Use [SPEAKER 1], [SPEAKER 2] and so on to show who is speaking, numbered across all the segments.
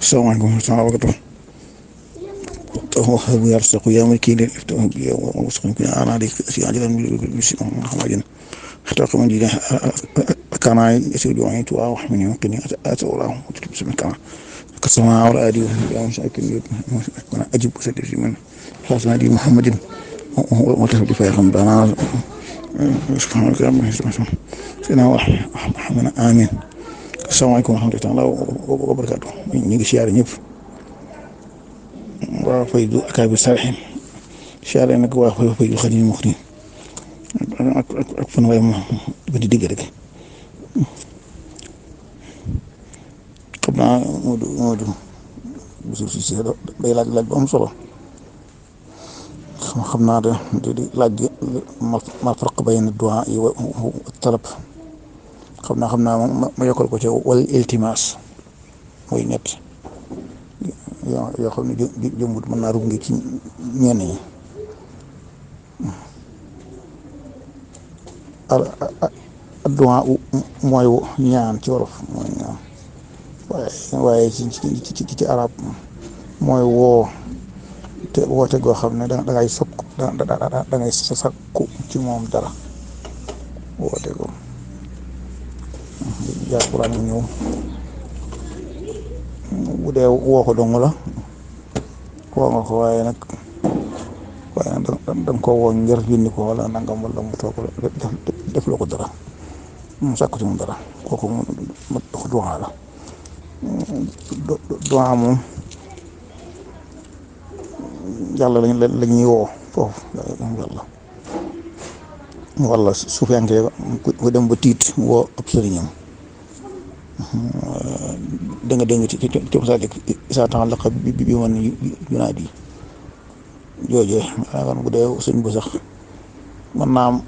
[SPEAKER 1] Assalamualaikum warahmatullahi wabarakatuh. وهب يرزق يا ملكي للإفتاء ومسكن كنا أنا عليك أجلا بسم محمد اخترق من جينا كان يسير يعين وأحمني ممكن أتولاه بسم الله كالسماء والآدي يا مساكن كنا أجب وسدد من حسن دي محمد وتفضي في رمضان سبحان الله سيدنا محمد آمين. السلام عليكم ورحمة الله وبركاته. ñu ngi siyaare ñëpp waa Faydu Akabir Salihin siyaare nag waa Faydu Xadim Muxti ak fan waaye ma di digg rek xam naa Moodu bu suuf si day laaj bu am solo xam naa di laaj ma farq bayna du'a yi wa talab xam naa ma yokkal ko ci wal iltimas mooy ñett yoo xam ne jëmbut mën naa rug ngi ci ñenn ñi addu'a mooy ñaan ci wolof mooy ñaan waaye ci arab mooy woo te woote goo xam ne da ngay da ngay sakku ci moom dara woote go yaa Quraan ñëw bu dee woo ko dong la woo nga ko waaye nag danga ko woo ngir yónni ko wala nangam wala mu toog def loo ko dara mu sàkku ci moom dara kooku mu dox duwaa la duwaa moom yàlla la ñuy woo foofu yàlla wala su fekkee ku dem ba tiit woo ab sëriñam da nga dégg ci masalik isa ta'allaqa bi man yunaadi jooje kon bu dee sëñ bu sax mën naa am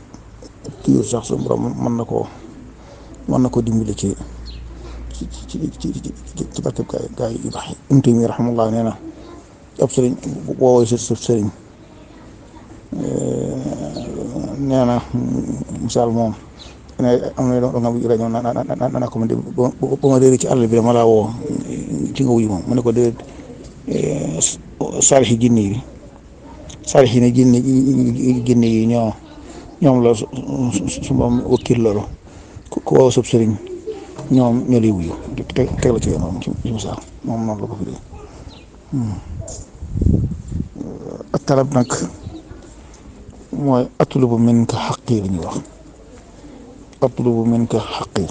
[SPEAKER 1] kii sax su borom mën na koo dimbali ci barkeb gaa yi baax yi Ibnu Taymiyya rahimahullah nee na ab sëriñ boo woy sa sëriñ nee na misaal moom am na loo nga rajo na ko man de ba ma réer ci àll bi dama laa woo ci nga wuyu moom mu ne ko déet saalixi jinne yi ñoom la su moom wakkil loolu ku woo sab sëriñ ñoom ñoo lay wuyu teg la ci yoon ci misaal moom noonu la ko firee ak talab nag mooy atlubu minka xaqi la ñuy wax atlubu minka xaqi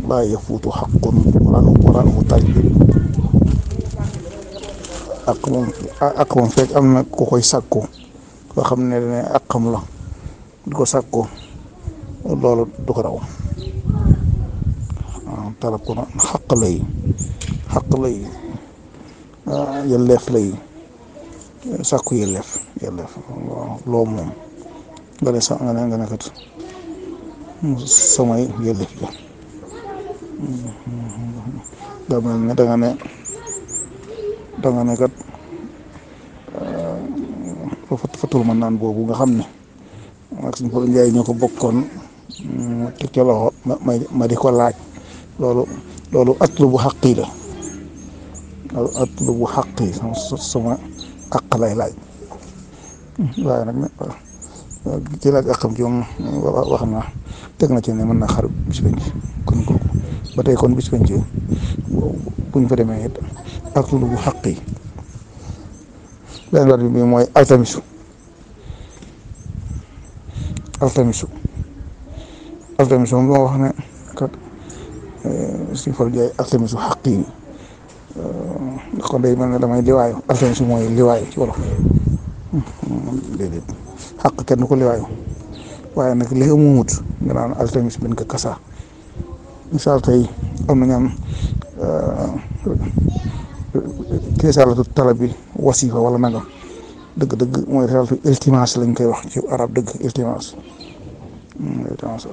[SPEAKER 1] laa yafuutu xaqun wala talib ak moom fekk am na ku koy sàkku koo xam ne ne àqam la di ko sàkku loolu du ko raw talab ko na xaq lay yelleef lay sàkku yelleef loo moom nga ne kat samay yelleef la daa mel ne danga ne kat fatul ma naan boobu nga xam ne ak suñ Fallou Ndiaye ñoo ko bokkoon teg ca loxo ma di ko laaj loolu atlubu xaqi la atlubu xaqi sama àq lay laaj waaye nag ci laaj àqam ci moom wax na teg na ci ne mën na xar bis penc kon ba tey kon bis penc buñ fa demee it atlubu xaqi benn baat bi mooy altamisu moom moo wax ne kat suñu Fallou Ndiaye altamisu xaqi kon day mel ne damay liwaayu altamisu mooy liwaayu ci wolof déedéet xaq kenn ko liwaayu waaye nag li nga muumut nga naan altamis bin ka kasa misaal tey am na ñaan risalatu talabi wasifa wala nangam dëgg mooy risalatu iltimas lañ koy wax ci arab dëgg iltimas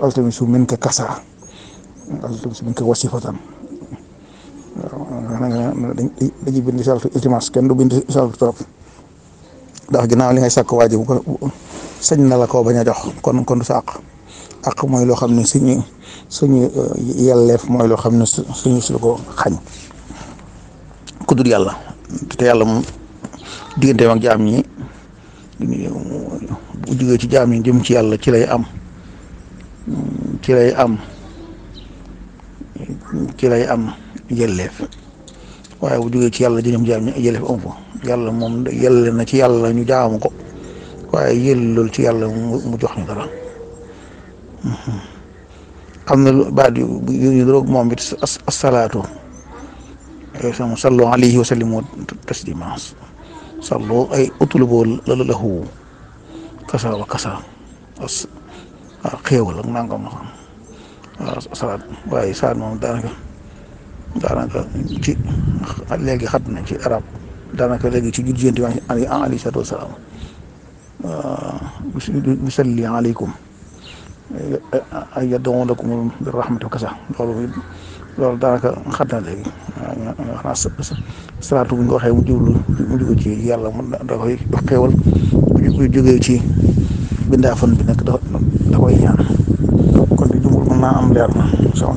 [SPEAKER 1] altamisu min ka kasa altamisu min ka wasifatan waaw dañuy bind risalatu iltimas kenn du bind risalatu talab ndax ginnaaw li ngay sàkk waa ji bu ko sañ na la koo bañ a jox kon du sàq ak mooy loo xam ne suñu yelleef mooy loo xam ne suñu su la ko xañ ku dul yàlla te yàlla moom digganteem ak jaam ñi bu jógee ci jaam ñi jëm ci yàlla ci lay am ci lay am ci lay am yelleef waaye bu jógee ci yàlla jëm jaam ñi yelleef am fa yàlla moom yelle na ci yàlla ñu jaamu ko waaye yellul ci yàlla mu jox ñu dara am na baat yu roog moom it asalaatu sallu alayhi wa sallimu taslima sallu ay utlubu lahu kasa wa kasa xéewal ak nangam na salaat waaye saat moom daanaka ci léegi xat na ci arab daanaka léegi ci jurjenti wa alayhi salaatu wasalaam bisalli aleykum ay yad'u lakum bi rahmati wa kasa loolu daanaka xat na léegi xanaa salaatu bu ñu ko waxee mu jóge ci yàlla da koy jox xéewal bu jógee ci bindaafan bi nag da koy ñaan kon di jumul mën naa am leer na sama